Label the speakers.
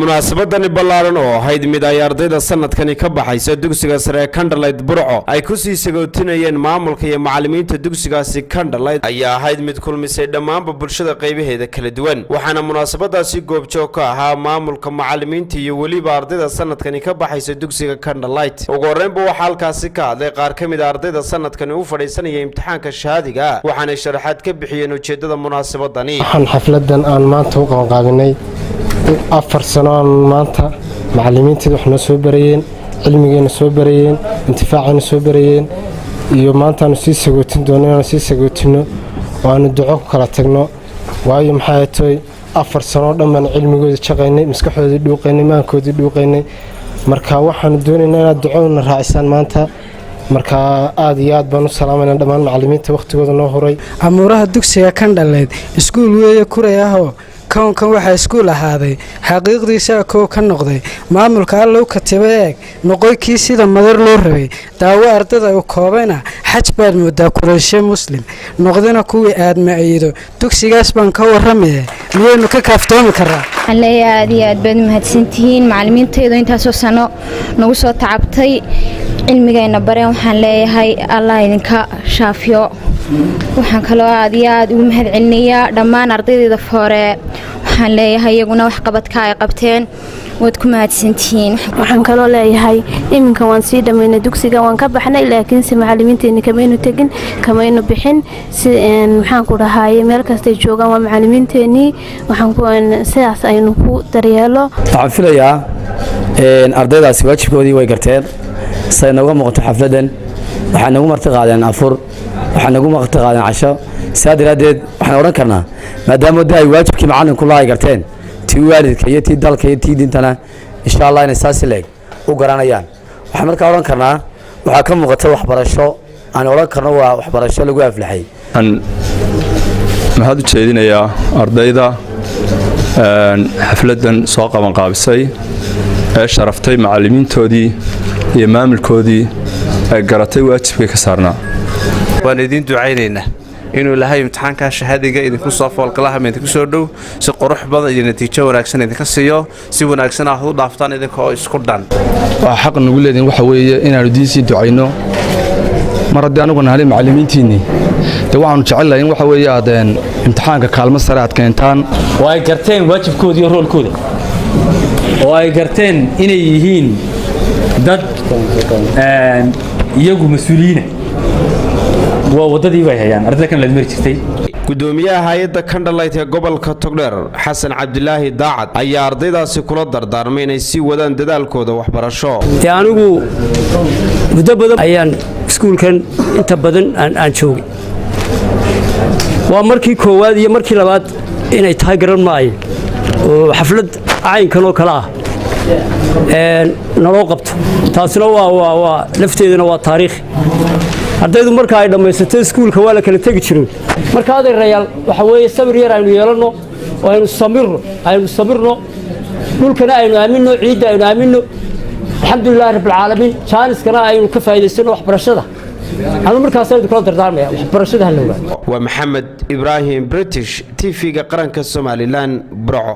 Speaker 1: Munaasabadani ballaaran oo ahayd mid ay ardayda sanadkani ka baxaysa dugsiga sare ee Candlelight Burco ay kusii sagootinayeen maamulka iyo macallimiinta dugsigaasi Candlelight ayaa ahayd mid kulmisay dhammaanba bulshada qaybaheeda kala duwan. Waxaana munaasabadaasi goobjoog ka ahaa maamulka, macallimiinta iyo weliba ardayda sanadkani ka baxaysa dugsiga Candlelight. Ugu horreynba waxaa halkaasi ka hadlay qaar ka mid a ardayda sanadkani u fadhiisanaya imtixaanka shahaadiga, waxaanay sharaxaad ka bixiyeen ujeeddada munaasabadani.
Speaker 2: Waxaan xafladan aan maanta u qabanqaabinay 4 sano aan maanta macalimiinteeda wax noo soo barayeen, cilmigeena soo barayeen, intifaacayna soo barayeen, iyo maantaanu sii sagootin doono inaanu sii sagootino oo aanu duco ku kala tagno. Waayo, maxaa toy, 4 sanoo dhan baan cilmigooda jaqaynay, maskaxdoodii dhuuqaynay, maankoodii dhuuqaynay. Marka waxaanu doonaynaa inaad ducoduna raacisaan maanta. Marka aad iyo aad baan u salaamayna dhammaan macalimiinta wakhtigooda noo huray.
Speaker 3: Amuuraha dugsiga Candlelight iskuul weeye kuray ahoo kownkan waxaa iskuul ahaaday xaqiiqdiisaa kow ka noqday. Maamulka Allow katiba eeg noqoy kii sida madar loo rabay. Daawo ardada u koobayna xaj baad moodaa kureyshe muslim noqdina kuwii aadma ayido. Dugsigaas baan ka warramaya, miyaynu ka kaaftoomi karaa?
Speaker 4: Waxaan leeyahay aad iyo aad baad umahadsantihiin macallimiintaydu intaasoo sano nagu soo tacabtay, cilmigayna bareen. Waxaan leeyahay Allah idinka shaafiyo. Waxaan kaloo aad iyo aad ugu mahad celinayaa dhammaan ardaydayda foore. Waxaan leeyahay iyaguna waxqabadka ay qabteen waad ku mahadsantihiin.
Speaker 5: Waxaan kaloo leeyahay iminka waan sii dhammaynay dugsiga, waan ka baxnay, laakiinse macalimiinteeni kamaynu tegin, kamaynu bixin. Si maxaan ku dhahaye, meel kastay joogaan waa macalimiinteenii. Waxaan sidaas aynu ku daryeelo.
Speaker 6: Waxaan filayaa ardaydaasi waajibkoodii way garteen. Siday nooga muuqato xafladdan, waxay nagu marti qaadeen afur, waxay nagu marti qaadeen casho. Sidaa daraaddeed waxaan odhan karnaa, maadaama de ay waajibkii macallinku la ay garteen, tii waalidka iyo tii dalka iyo tii diintana insha Allah inay saasi leeg u garanayaan. Waxaan markaa odhan karnaa waxaa ka muuqata waxbarasho aan odhan karno waa waxbarasho lagu aflaxay.
Speaker 7: Waxaan mahad u jeedinayaa ardayda xafladdan soo qabanqaabisay ee sharaftay macallimiintoodii iyo maamulkoodii ee garatay waajibkay ka saarnaa.
Speaker 8: Waan idiin ducaynaynaa inuu Ilaahay imtixaankaa shahaadiga idinku soo foolgalahama idinku soo dhow si qurux badan iyo natiijo wanaagsan idinka siiyo, si wanaagsan aad u dhaaftaan idinka oo isku dhan.
Speaker 9: Waxaa xaq nagu leedihin waxa weeye inaannu idiin sii ducayno. Mar haddii anugu nahalay macallimiintiinnii, dee waxaanu jecelnahay in waxa weeye aad imtixaanka kaalmo sare aad keentaan.
Speaker 10: Oo ay garteen waajibkooda iyo roolkooda, oo ay garteen inay yihiin dad iyagu mas-uuliyiina, waa waddadii bay hayaan ardayda kan laad mari jirtay.
Speaker 1: Gudoomiyaha hay-adda Candlelight ee gobolka Togdheer, Xasan Cabdilaahi Daacad, ayaa ardaydaasi kula dardaarmay inay sii wadaan dadaalkooda waxbarasho.
Speaker 11: Dee anigu muddo badan ayaan iskuulkan inta badan aan joogay. Waa markii koowaad iyo markii labaad inay tahay garan maayo oo xaflad caynkan oo kale ah naloo qabto. Taasina waa lafteeduna waa taariikh. Ardaydu marka ay dhammaysato iskuulka waa la kala tegi jirin. Marka adeerayaal, waxa weeye sabir yar aynu yeelanno oo aynu samirno, aynu samirno, dhulkana aynu aaminno, ciidda aynu aaminno. Alxamdulilahi rabbilcaalamiin. Jaaniskana aynu ka faa'idaysano waxbarashada. Anu markaas aynu kula dardaarmaya waxbarashada ha la ogaado.
Speaker 1: Waa Maxamed Ibraahim British, TV-ga qaranka Somaliland, Burco.